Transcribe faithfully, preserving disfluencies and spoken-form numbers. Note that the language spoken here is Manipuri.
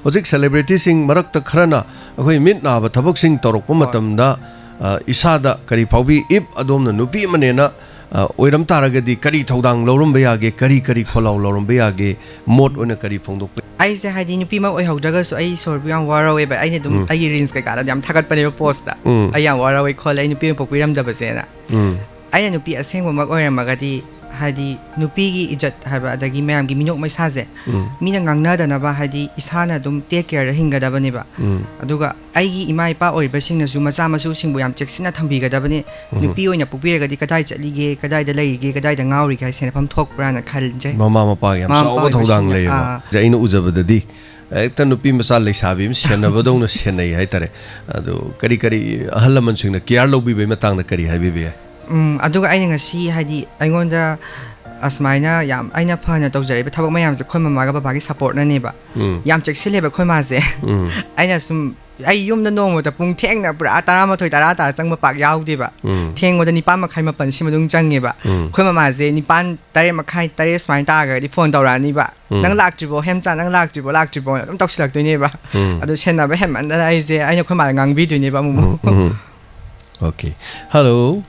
ꯍꯧꯖꯤꯛ ꯁꯦꯂꯦꯕ꯭ꯔꯤꯇꯤꯁꯤꯡ ꯃꯔꯛꯇ ꯈꯔꯅ ꯑꯩꯈꯣꯏ ꯃꯤꯠ ꯅꯥꯕ ꯊꯕꯛꯁꯤꯡ ꯇꯧꯔꯛꯄ ꯃꯇꯝꯗ, ꯑ, ꯏꯁꯥꯗ ꯀꯔꯤ ꯐꯥꯎꯕꯤ? If ꯑꯗꯣꯝꯅ ꯅꯨꯄꯤ ꯑꯃꯅꯦꯅ, ꯑ, ꯑꯣꯏꯔꯝ ꯇꯥꯔꯒꯗꯤ ꯀꯔꯤ ꯊꯧꯗꯥꯡ ꯂꯧꯔꯝꯕ ꯌꯥꯒꯦ? ꯀꯔꯤ ꯀꯔꯤ ꯈꯣꯜꯂꯥꯎ ꯂꯧꯔꯝꯕ ꯌꯥꯒꯦ? ꯃꯣꯠ ꯑꯣꯏꯅ ꯀꯔꯤ ꯐꯣꯡꯗꯣꯛꯄ? ꯑꯩꯁꯦ, ꯍꯥꯏꯗꯤ, ꯅꯨꯄꯤꯃꯛ ꯑꯣꯏꯍꯧꯗ꯭ꯔꯒꯁꯨ ꯑꯩ ꯏꯁꯣꯔꯕꯨ ꯌꯥꯝ ꯋꯥꯔꯧꯋꯦꯕ꯫ ꯑꯩꯅ ꯑꯗꯨꯝ ꯎꯝ꯫ ꯑꯩꯒꯤ ꯔꯤꯜꯁ ꯀꯩꯀꯥꯗ ꯌꯥꯝ ꯊꯥꯒꯠꯄꯅꯦꯕ ꯄꯣꯁꯇ꯫ ꯎꯝ꯫ ꯑꯩ ꯌꯥꯝ ꯋꯥꯔꯧꯋꯦ ꯈꯣꯠꯂꯦ, ꯑꯩ ꯅꯨꯄꯤ ꯑꯃ ꯄꯣꯛꯄꯤꯔꯝꯗꯕꯁꯦꯅ꯫ ꯎꯝ꯫ ꯑꯩꯅ ꯅꯨꯄꯤ ꯑꯁꯦꯡꯕꯃꯛ ꯑꯣꯏꯔꯝꯃꯒꯗꯤ, ꯍꯥꯏꯗꯤ, ꯅꯨꯄꯤꯒꯤ ꯏꯖꯠ ꯍꯥꯏꯕ, ꯑꯗꯒꯤ ꯃꯌꯥꯝꯒꯤ ꯃꯤꯅꯣꯛ ꯃꯩꯁꯥꯁꯦ ꯎꯝ꯫ ꯃꯤꯅ ꯉꯥꯡꯅꯗꯅꯕ, ꯍꯥꯏꯗꯤ, ꯏꯁꯥꯅ ꯑꯗꯨꯝ ꯇꯦꯛ ꯀꯦꯌꯔꯗ ꯍꯤꯡꯒꯗꯕꯅꯦꯕ꯫ ꯎꯝ꯫ ꯑꯗꯨꯒ ꯑꯩꯒꯤ ꯏꯃꯥ ꯏꯄꯥ ꯑꯣꯏꯔꯤꯕꯁꯤꯡꯅꯁꯨ ꯃꯆꯥ ꯃꯁꯨꯁꯤꯡꯕꯨ ꯌꯥꯝ ꯆꯦꯛꯁꯤꯟꯅ ꯊꯝꯕꯤꯒꯗꯕꯅꯤ꯫ ꯎꯝ꯫ ꯅꯨꯄꯤ ꯑꯣꯏꯅ ꯄꯣꯛꯄꯤꯔꯒꯗꯤ ꯀꯗꯥꯏ ꯆꯠꯂꯤꯒꯦ, ꯀꯗꯥꯏꯗ ꯂꯩꯔꯤꯒꯦ, ꯀꯗꯥꯏꯗ ꯉꯥꯎꯔꯤꯒꯦ ꯍꯥꯏ ꯁꯦꯟꯅꯐꯝ ꯊꯣꯛꯄ꯭ꯔꯥꯅ ꯈꯟꯖꯩ꯫ ꯃꯃꯥ ꯃꯄꯥꯒꯤ ꯌꯥꯝ ꯃꯃꯥ ꯆꯥꯎꯕ ꯃꯄꯥ ꯊꯧꯗꯥꯡ ꯑꯣꯏꯕꯁꯤꯡꯅ, ꯂꯩꯌꯦꯕ꯫ ꯑꯥ꯫ ꯑꯩꯅ ꯎꯖꯕꯗꯗꯤ ꯍꯦꯛꯇ ꯅꯨꯄꯤ ꯃꯆꯥ ꯂꯩꯁꯥꯕꯤ ꯑꯃ ꯁꯦꯟꯅꯕꯗꯧꯅ ꯁꯦꯟꯅꯩ ꯍꯥꯏꯇꯥꯔꯦ꯫ ꯑꯗꯨ ꯀꯔꯤ ꯀꯔꯤ ꯑꯍꯜ ꯂꯃꯟꯁꯤꯡꯅ ꯀꯤꯌꯥꯔ ꯂꯧꯕꯤꯕꯒꯤ ꯃꯇꯥꯡꯗ ꯀꯔꯤ ꯍꯥꯏꯕꯤꯕ ꯌꯥꯏ? ꯎꯝ, ꯑꯗꯨꯒ ꯑꯩꯅ ꯉꯁꯤ, ꯍꯥꯏꯗꯤ, ꯑꯩꯉꯣꯟꯗ ꯑꯁꯨꯃꯥꯏꯅ ꯌꯥꯝ ꯑꯩꯅ ꯐꯅ ꯇꯧꯖꯔꯛꯏꯕ ꯊꯕꯛ ꯃꯌꯥꯝꯁꯦ ꯑꯩꯈꯣꯏ ꯃꯃꯥꯒ ꯕꯕꯥꯒꯤ ꯁꯞꯄꯣꯔꯠꯅꯅꯦꯕ꯫ ꯎꯝ꯫ ꯌꯥꯝ ꯆꯦꯛꯁꯤꯜꯂꯦꯕ ꯑꯩꯈꯣꯏ ꯃꯥꯁꯦ꯫ ꯎꯝ꯫ ꯑꯩꯅ ꯁꯨꯝ, ꯑꯩ ꯌꯨꯝꯗ ꯅꯣꯡꯃꯇ ꯄꯨꯡ ꯊꯦꯡꯅ ꯄꯨꯔꯥ ꯇꯔꯥꯃꯥꯊꯣꯏ, ꯇꯔꯥ ꯇꯥꯔ ꯆꯪꯕ ꯄꯥꯛ ꯌꯥꯎꯗꯦꯕ꯫ ꯎꯝ꯫ ꯊꯦꯡꯕꯗ ꯅꯤꯄꯥꯟ ꯃꯈꯥꯏ, ꯃꯥꯄꯟ ꯁꯤ ꯃꯅꯨꯡ ꯆꯪꯉꯦꯕ꯫ ꯎꯝ꯫ ꯑꯩꯈꯣꯏ ꯃꯃꯥꯁꯦ ꯅꯤꯄꯥꯟ, ꯇꯔꯦꯠ ꯃꯈꯥꯏ, ꯇꯔꯦꯠ ꯁꯨꯃꯥꯏꯅ ꯇꯥꯔꯒꯗꯤ ꯐꯣꯟ ꯇꯧꯔꯛꯑꯅꯤꯕ꯫ ꯎꯝ꯫ "ꯅꯪ ꯂꯥꯛꯇ꯭ꯔꯤꯕꯣ, ꯍꯦꯝꯆꯥ, ꯅꯪ ꯂꯥꯛꯇ꯭ꯔꯤꯕꯣ, ꯂꯥꯛꯇ꯭ꯔꯤꯕꯣꯅ?" ꯑꯗꯨꯝ ꯇꯧꯁꯤꯜꯂꯛꯇꯣꯏꯅꯦꯕ꯫ ꯎꯝ꯫ ꯑꯗꯨ ꯁꯦꯟꯅꯕ ꯍꯦꯟꯃꯟꯗꯅ ꯑꯩꯁꯦ, ꯑꯩꯅ ꯑꯩꯈꯣꯏ ꯃꯥꯗ ꯉꯥꯡꯕꯤꯗꯣꯏꯅꯦꯕ ꯑꯃꯨꯛ ꯑꯃꯨꯛ꯫ ꯎꯝ, ꯎꯝ꯫ Okay. Hello.